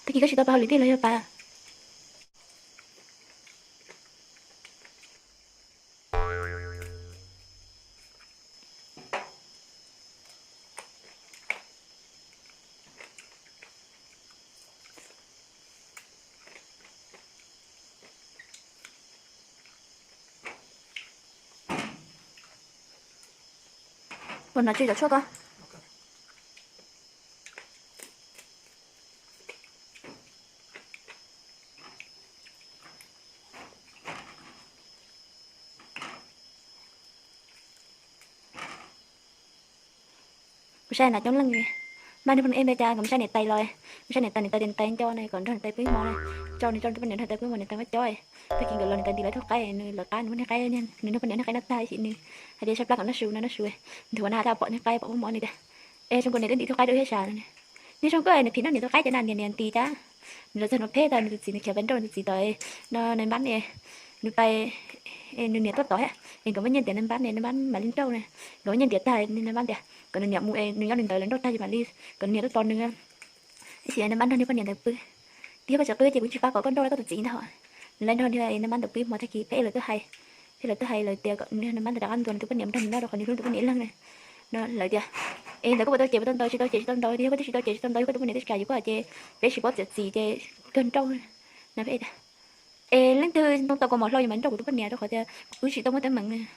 Tag kis koj tsis tau pab hauj lwm thiab los yog pab? Ua no tsis cov tshuaj ko. Kuv saib na coob leej, mas nws pom ej npe cas kom saib niam tais los, kuv saib niam tais, niam tais tias niam tais nco na kom nrog niam tais pw ib hmo na, tso nws tso nws tus poj niam nrog niam tais pw ib hmo niam tais muab cob. Tag kis nkawd los niam tais nti lawv thaub qaib, nws lawv qab nws muab niag qaib, nws nrog poj niam niag qaib noj tag sim nws hais tias sab plab kom noj su no noj su, nthua na dab pom niag qaib pom muab mov nws tias, es zoo nkaus niam twb nti thaub qaib rau ib sab no. Nyob zoo koj niam phim nrog niam thaub qaib ces na niam niam nti cas. Nws los txog no phem tag nws tus txiv nws khiav pais nrauj nws tus txiv tod no nai npab ne, nws pais, nws niam tuaj tod es nkawd muab nyiaj ntiav nai npab ne nai npab mam li nrauj ne, nkawd muab nyiaj ntiav tag nai npab tias kom nws niam mus es nws nyob nws ntawd lawv nrauj tag ces mam li kom nws niam tuaj tos nws. Ib sim nai npab nrog niag poj niam ntawd pw, tias koj tsis pw ces kuv tsis pab kom koj nrauj koj tus txiv ntag. Nws lawv nrog niag nai npab ntawd pw hmo tag kis phem lawv twb hais, phem lawv twb hais lawv tias kom nai npab ntawd rov qab ntuas nws tus poj niam nrog nws noj rau qhov nws hlub nws tus poj niam ib leeg ne. No lawv tias, es ntawd koj puas tau cem puas tau ntaus, tsis tau cem tsis tau ntaus, tias yog koj twb tsis tau cem tsis tau ntaus yog koj tus poj niam twb tsis kam yuav koj ces peb tsis paub txiav txim ces kawg nrauj na phem tias. Es leej twg ntoo tau kaus mom hlau yus mas nrauj kuv tus poj niam rau qhov tias kuv tsis tau muaj teeb meem.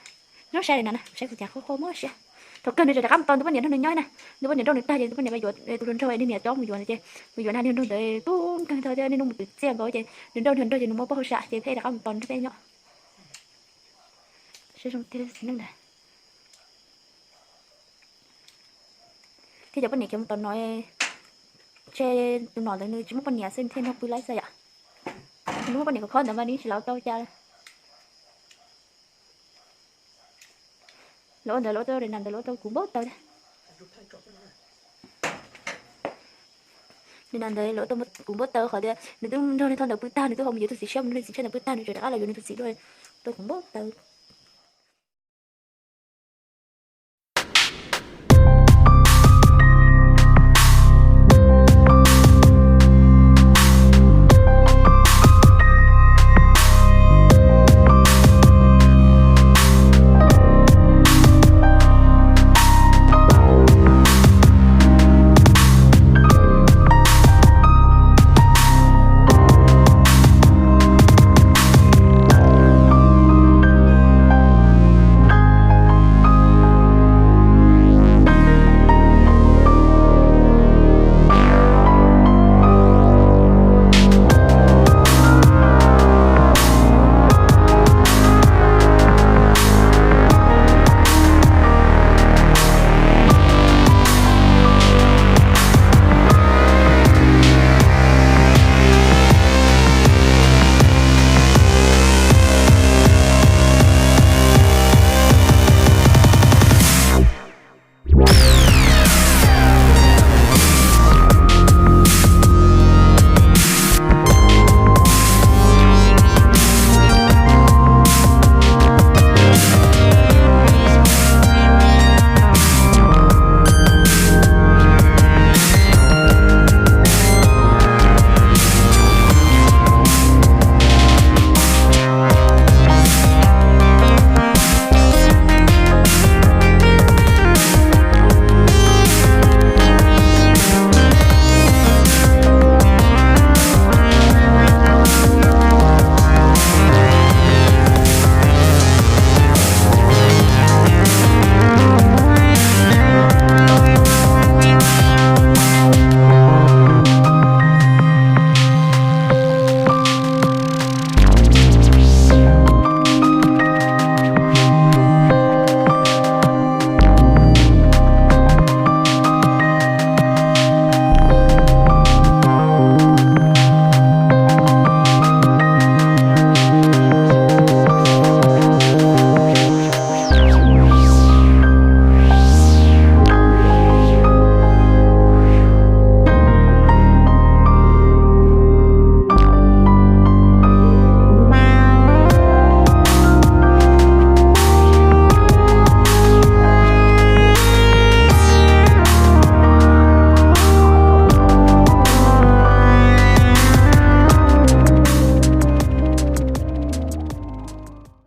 Nyob sai li no na, saib kuv cas qhov qhov mob siab. Thaum kawg nws rov qab mus tos nws tus poj niam nrog nws nyob na, nws poj niam nrauj nws tag ces tus poj niam pais yuav tus hluas nraug niag niam cob mus yuav ces mus yuav niag hluas nraug ntawd tub nkeeg tag thiab niaj hnub mus twv txiaj nkaus ces nws nrauj niag hluas nraug ces nws muab poj hauj sam ces phem rov qab mus tos nrog peb nyob. Saib zoo tiag txiv neej ntawd. Thiab cov poj niam khiav mus tom no, ntshe tus nom ntawd nws tsis muaj poj niam xwb nws thiaj nrog pw laib xwb yom. Nws muaj poj niam khov kho ntawd mas nws tsis laus tau cas. Lawv ua ntawd lawv ua tau daim nas ntawd lawv ua tau kuv npau taws thiab. Daim nas ntawd lawv ua tau kuv npau taws qhov tias nws twb nrog niag thoj ntawd pw tag nws twb ho mus yuav tus txiv tshiab mus nrog niag txiv tshiab ntawd pw tag nws tseem rov qab los yuav nws tus txiv dua, ua tau kuv npau taws.